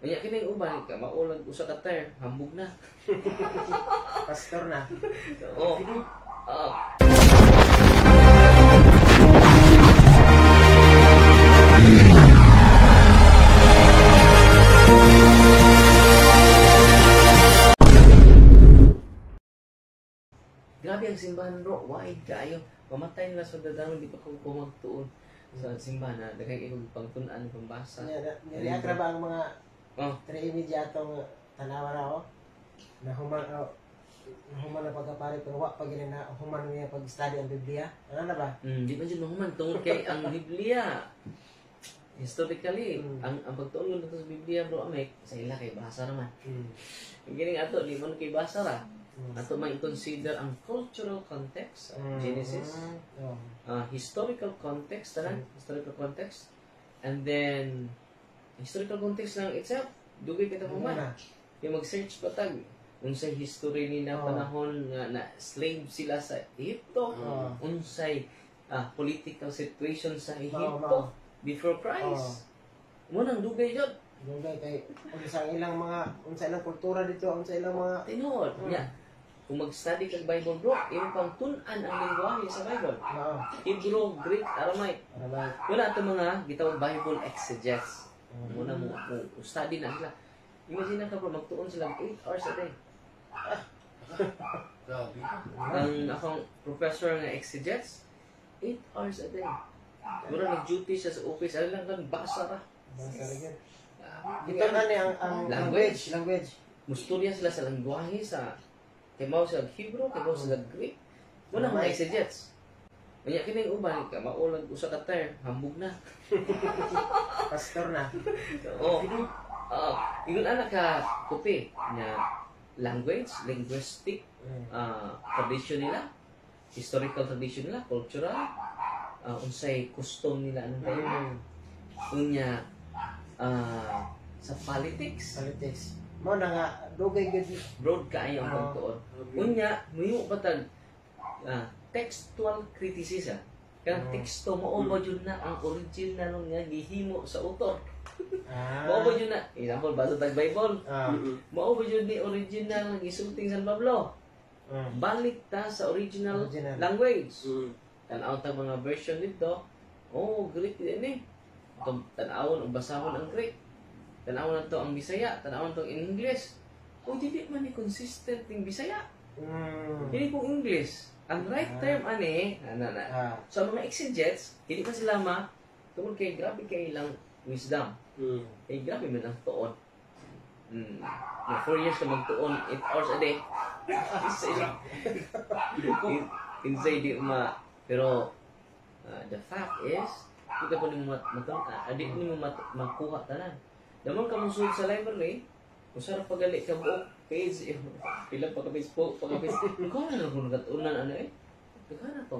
Unya kini uban ka maulag usa ka term, hambog na. Pastor na. Oo. Oo. Grabe ang simbahan, bro, wide kaayo. Mamatay nila sa dadang di pa ko pumagtuon sa simbahan na daghay kay kog pangtun-an, pambasa. Nya nireact ra ba ang mga 3 media atong tanawa ra, oh? Nahuman, oh, nahuman na pagkapare pero wa pa gini na human niya pag-study ang Biblia. Ano na ba? Di man jud mahuman tungod kay ang Biblia historically, ang pagtuon nato sa Biblia, bro, amek sa ila kay basa naman. Ang gining ato di man kay basa ra. Ato man i-consider ang cultural context, Genesis, historical context tanan, historical context, and then historical context lang itself, dugay kita Ano human. na? Kaya mag-search pa tag unsay history ni na panahon nga na slave sila sa Ehipto, unsay political situation sa Ehipto before Christ. Mo nang dugay jud. Dugay kay unsa ang ilang mga, unsa ilang kultura dito, unsa ilang mga Tinuod. Nya. Kung mag-study kag Bible, bro, imo pang tun-an ang lingwahe sa Bible. Hebrew, Greek, Aramaic. Aramaic. Wala ato mga gitawag Bible exegetes. Muna mo study na sila. Imagine na ka, bro, magtuon sila 8 hours a day. Grabe. Ang akong professor nga exegetes, 8 hours a day. Mura nag-duty siya sa office, ano lang kan basa ra. Basa ra gyud. Ah, Ito na ni ang Language. language, language. Musturya sila sa lengguwahe sa kay mao sila Hebrew, kay mao sila Greek. Muna mga exegetes. Unya kini uban ka maulag usa ka term, hambog na. Pastor na. Oo. Oo. Ingon ana ka kupi nga language, linguistic tradition nila, historical tradition nila, cultural, unsay custom nila anong tayo. Unya sa politics, Politics. Mo na nga dugay gyud. Broad kaayo ang pagtuon. Unya, muyo pa tag textual criticism. Kanang teksto mao ba jud na ang original nga gihimo sa author? Mao ba jud na, example, basa tag Bible, mao ba jud ni original nga gisulting San Pablo? Balik ta sa original, Original. language. Tan-aw ta mga version dito. Oh, Greek din eh. Itong tan-awon o basahon ang Greek. Tan-awon na to ang Bisaya, tan-awon to ang English. Oh, dili man ni consistent ning Bisaya. Dili kong English. Ang right term ani, ana na. So ang mga exegetes, dili pa sila ma tungod kay grabe kay ilang wisdom. Eh grabe man ang tuon. Na 4 years ka magtuon, 8 hours a day. Insay di ma, pero the fact is di ka po nimo di nimo makuha tanan. Damon ka mosulod sa library, usa ra pagali ka buok page, eh, pila pa ka page po, pa ka page. Ikaw na lang kung nagatunan ano eh. Ikaw na pa.